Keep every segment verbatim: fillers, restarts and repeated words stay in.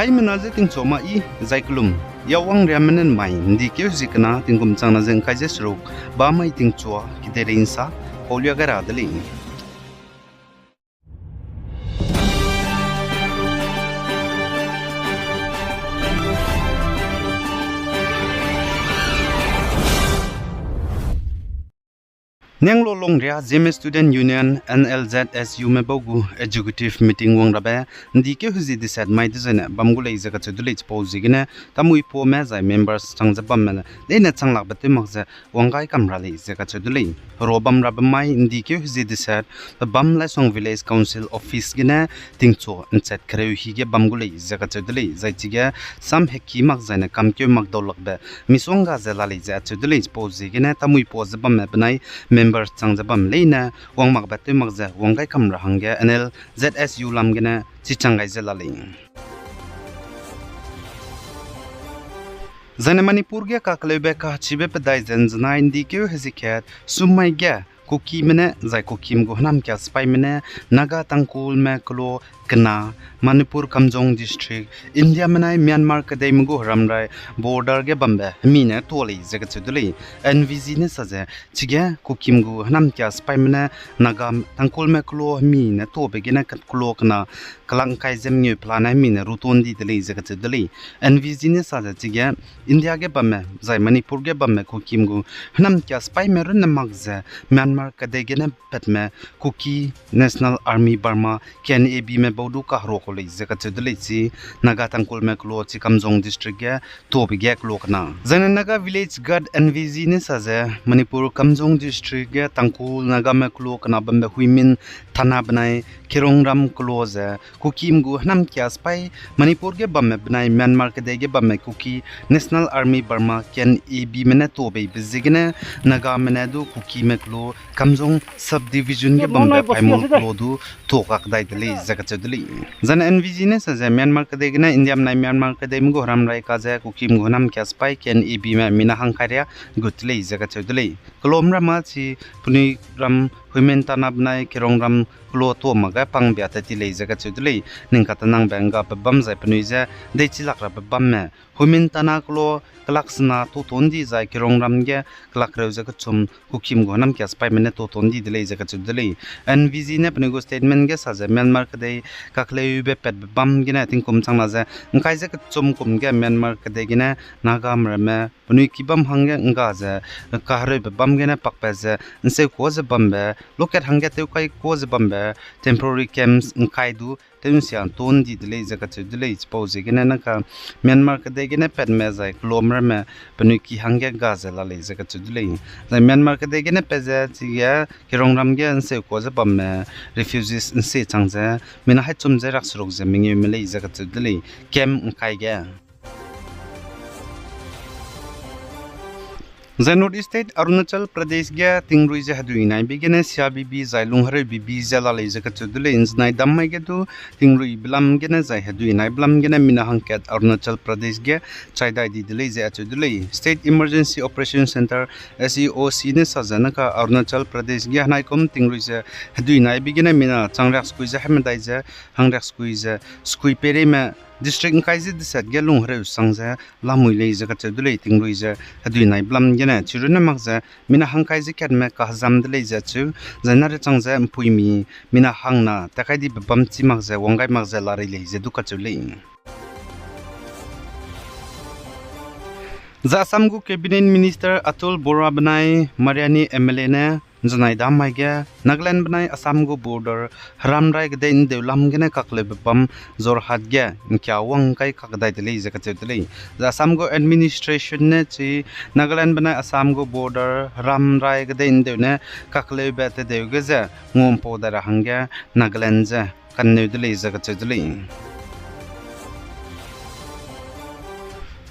Aimena ze tingchua ma i, zai kelum, yawang riammene mai, ndi keu zi kena, tingkum changna ze ngkai ze seruk, ba mai tingchua, kiderei nsa, paulia gai ra de lei. Nianglo Longria Zeme Student Union, N L Z S U me bau gu executive meeting wang rabe, ndi keu hezi deset mai dezaine bam gu lei ze kacheu de lei chipau ziegene, tamui pame zai members chang ze bamme leine changlakbe tew mak ze wang gai kam ra lei ze kacheu de lei. Hero bam rabe mai ndi keu hezi deset, pe bam Laisong Village Council Office gene tingchu nchat kereu hige bam gu lei ze kacheu de lei. Zai chige sam heki mak zaine kamkeu mak dau lakbe misongga ze la lei ze acheu de lei chipau ziegene tamui pa ze bamme benai member chang ze bam leine wang makbe tew mak ze wang gai kam ra hangge N L Z S U lam gene chichang gai ze la lei. Zaine Manipur ge kakleube kachibe pedai ze nzenai ndi keu hezi kat sum mai ge Kukime ne zai Kukim gu hênam kia sipaime ne Naga Tangkhulme kelo kena Manipur Kamjong District, India menai Myanmar kedeime gu heramrai border ge bambe hemi ne tuâ lei ze kacheu de lei. N V G ne sa ze, chige Kukim gu hênam kia sipaime ne Naga Tangkhulme kelo hemi ne tuâbe gene kelo kena kelak ngkai ze mengeu pelane hemi ne ruton di de lei ze kacheu de lei. N V G ne sa ze chige India ge bamme zai Manipur ge bamme Kukim gu hênam kia sipaime runne mak ze Myanmar kedei gene patme Kuki National Army Burma, K N A B me bau du kaheruakau lei ze kacheu de lei chi Naga Tangkhulme kelo chi Kamjong District ge tuâbe ge kelo kena. Zaine Naga Village Guard, N V G ne sa ze Manipur Kamjong District ge Tangkhul Nagame kelo kena bambe Huimin Thana benai Kirongram kelo ze Kukim gu hênam kia sipai Manipur ge bamme benai Myanmar kedei ge bamme Kuki National Army Burma, K N A B me ne tuâbeibe ziegene Nagame ne du Kukime kelo Kamjong Subdivision ge bambe Paimol kelo du tuâ kakdai de lei ze kacheu de lei. Zaine N V G ne sa ze Myanmar kedei gene India menai Myanmar kedeime gu heramrai ka ze Kukim gu hênam kia sipai K N A B me mina hangkai ria gut lei ze kacheu de lei. Kelomram ma chi penui ram Huimin Thana benai Kirongram kelo tuâ mak ge pangbia tat ti lei ze kacheu de lei. Ning katenangbe nggabe bam zai penui ze deichi lak rabe bamme Huimin Thana kelo kelak sena tuâ ton di zai Kirongram ge kelak reu ze kechum Kukim gu hênam kia sipaime ne tuâ ton di de lei ze kacheu de lei. N V G ne penui gu statement ge sa ze Myanmar kedei kakleube patbe bam gene tingkum changna ze ngkai ze kechum kum ge Myanmar kedei gene Nagame ramme penui ki bam hangge ngga ze kahereube bam gene pakpat ze nseu kuâ ze bambe, lokat hangge tewkai kuâ ze bambe temporary camps ngkai du tew nsia ton di de lei ze kacheu de lei chipau ziegene naka Myanmar kedei gene patme zai kelomramme penui ki hangge ga ze la lei ze kacheu de lei. Zai Myanmar kedei gene pat ze chige Kirongram ge nseu kuâ ze bamme refugees nsie chang ze mina haichum ze rakseruk ze mengeume lei ze kacheu de lei. Camp ngkai ge Zai North East State Arunachal Pradesh ge tingrui ze hedui naibe gene siabibi zai lunghereubibi ze la lei ze kacheu de lei. Nzenai dam mai ge du tingrui belam gene zai hedui nai belam gene mina hangkat Arunachal Pradesh ge chai dai di de lei ze acheu de lei. State Emergency Operation Centre, S E O C ne sa ze naka Arunachal Pradesh ge henaikum tingrui ze hedui naibe gene mina changriak sekui ze haimedai ze hangriak sekui ze sekui peireime district ngkai ze deset ge lunghereu sang ze lamui lei ze kacheu de lei tingrui ze hedui nai belam gene chirunne mak ze mina hangkai ze katme kahezam de lei ze cheu, zai nare chang ze mpuimi mina hangna takai dibe bam chi mak ze wanggai mak ze larei lei ze du kacheu lei. Zai Assam gu Cabinet Minister Atul Bora benai Mariani M L A ne nzenai dam mai ge Nagaland benai Assam gu border heramrai kedei ndeu lam gene kakleube bam Jorhat ge ngkia wang kai kakdai de lei ze kacheu de lei. Zai Assam gu administration ne chi Nagaland benai Assam gu border heramrai kedei ndeu ne kakleube tedeu ge ze ngumpau dai ra hangge Nagaland ze kanneu de lei ze kacheu de lei.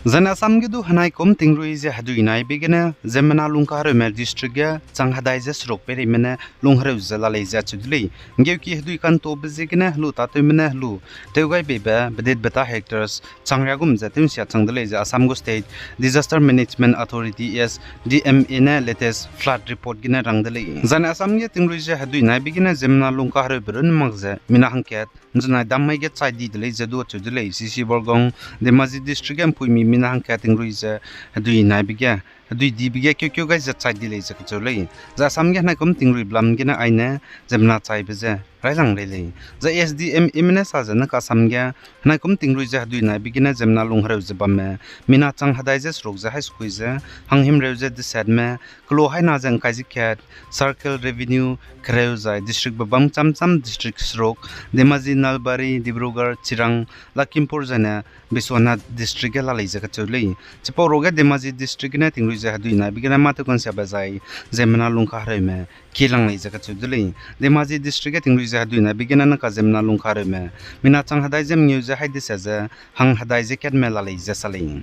Zaine Assam ge du henaikum tingrui ze hedui naibe gene, ziemmena lungkahereume district ge chang hedai ze seruk peireime ne lunghereu ze la lei ze acheu de lei. Nggeuki hedui kantobe ziegene helu tâtewme ne helu tew gai beibe bedit beta hectares chang riagum ze tew nsia chang de lei ze Assam gu State Disaster Management Authority, S D M A ne latest flood report gene rang de lei. Zaine Assam ge tingrui ze hedui naibe gene ziemmena lungkahereube run mak ze mina hangkat nzenai dam mai ge chai di de lei ze du acheu de lei. C C Borgong, Dhemaji district ge mpuimi mina hangkat tingrui ze hedui naibe ge, hedui dibe ge keukeu gai ze chai di lei ze kacheu lei. Zai Assam ge henaikum tingrui blam gene aine ziemmena chaibe ze railang rei lei. Zai S D M A me ne sa ze naka Assam ge henaikum tingrui ze hedui naibe gene ziemmena lunghereu ze bamme mina chang hedai ze seruk ze hai sekui ze hanghimreu ze desetme, kelo haina ze ngkai ze kat, circle revenue kereu zai district bebam chamcham district seruk, Dhemaji, Nalbari, Dibrugarh, Chirang, Lakhimpur zaine Biswanath district ge la lei ze kacheu lei. Chipau ruage Dhemaji district gene tingrui ze hedui naibe gene mâ tew kansiabe zai ziemmena lungkahereume kilang lei ze kacheu de lei. Dhemaji district ge tingrui ze hedui naibe gene naka ziemmena lungkahereume mina chang hedai ze mengeu ze hai dese ze hang hedai ze katme la lei ze sa lei.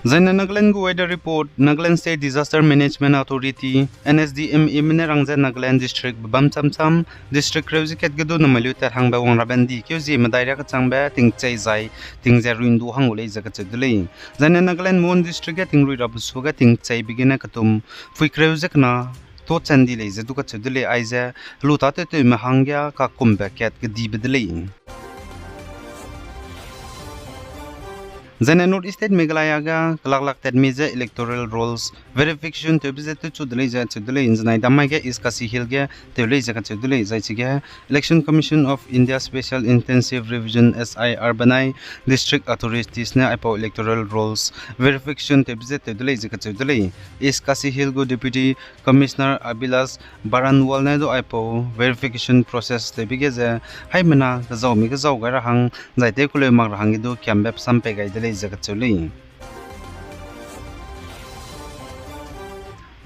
Zaine Nagaland gu weather report, Nagaland State Disaster Management Authority, N S D M A me ne rang ze Nagaland district bebam chamcham, district kereu ze kat ge du namai lu tat hangbe wangrabe ndi keu zie medai riak kechangbe tingchei zai ting ze ruindu hang gu lei ze kacheu de lei. Zaine Nagaland Mon district ge tingrui rabe suage tingcheibe gene ketum pui kereu ze kena to chan di lei ze du kacheu de lei, aize helu tâtewtewme hangge kakumbe kat kedibe de lei. Zaine North East State Meghalaya ge kelaklak tatmi ze electoral rolls verification tewbe ze tewchu de lei ze acheu de lei. Nzenai dam mai ge East Khasi Hills ge tew lei ze kacheu de lei. Zai chige Election Commission of India Special Intensive Revision, S I R benai district authorities ne aipau electoral rolls verification tewbe ze tew de lei ze kacheu de lei. East Khasi Hills gu Deputy Commissioner Abhilash Baranwal ne du aipau verification process tewbe ge ze haimena kezaumi kezau gai ra hang zai tew keleu mak ra hangge du kiambe pesam pei gai de lei ze kacheu lei.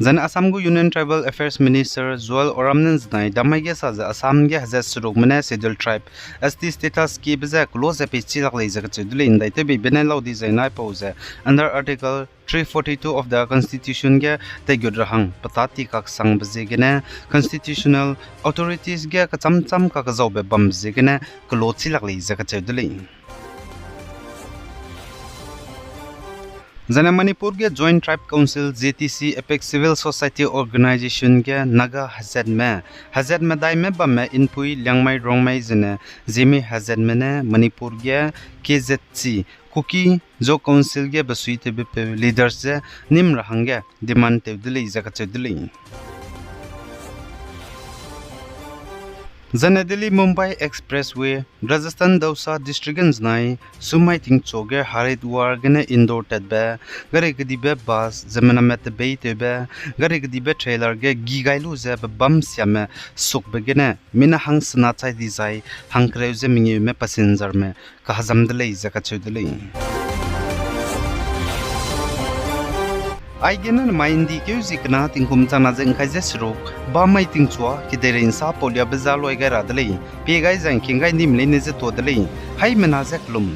Zaine Assam gu Union Tribal Affairs Minister Jual Oram ne nzenai dam mai ge sa ze Assam ge hezat serukme ne Scheduled Tribe, S T status kiebe ze kelo ze peichi lak lei ze kacheu de lei. Ndaitewbeibe ne lau dizai naipau ze under Article three forty-two of the Constitution ge teigut ra hang petâ ti kaksangbe ziegene constitutional authorities ge kechamcham kakezaube bambe ziegene kelo chi lak lei ze kacheu de lei. Zaine Manipur ge Joint Tribe Council, J T C, Apex Civil Society Organization ge Naga hezatme, hezat medaime bamme Inpui, Liangmai, Rongmei zene Zeme hezatme ne Manipur ge K Z C, Kuki Zo Council ge besuitewbepeu leaders ze nim ra hangge demand tew de lei ze kacheu de lei. Zaine Delhi Mumbai Expressway, Rajasthan Dausa District ge nzenai sumai tingchu ge Haridwar gene Indore tatbe gari kedibe bus ziemmename tebeitewbe gari kedibe trailer ge gi gai lu ze bebâm siame sukbe gene mina hang sena chai dizai hangkereu ze mengeume passengerme kahezam de lei ze kacheu de lei. Aigene namai ndi keu zie kena tingkum changna ze ngkai ze seruk, bamai tingchua kedeirei nsa pauliabe za loi gai ra de lei, pie gai zai ngking gai nime leine ze tuâ de lei, haimena ze kelum.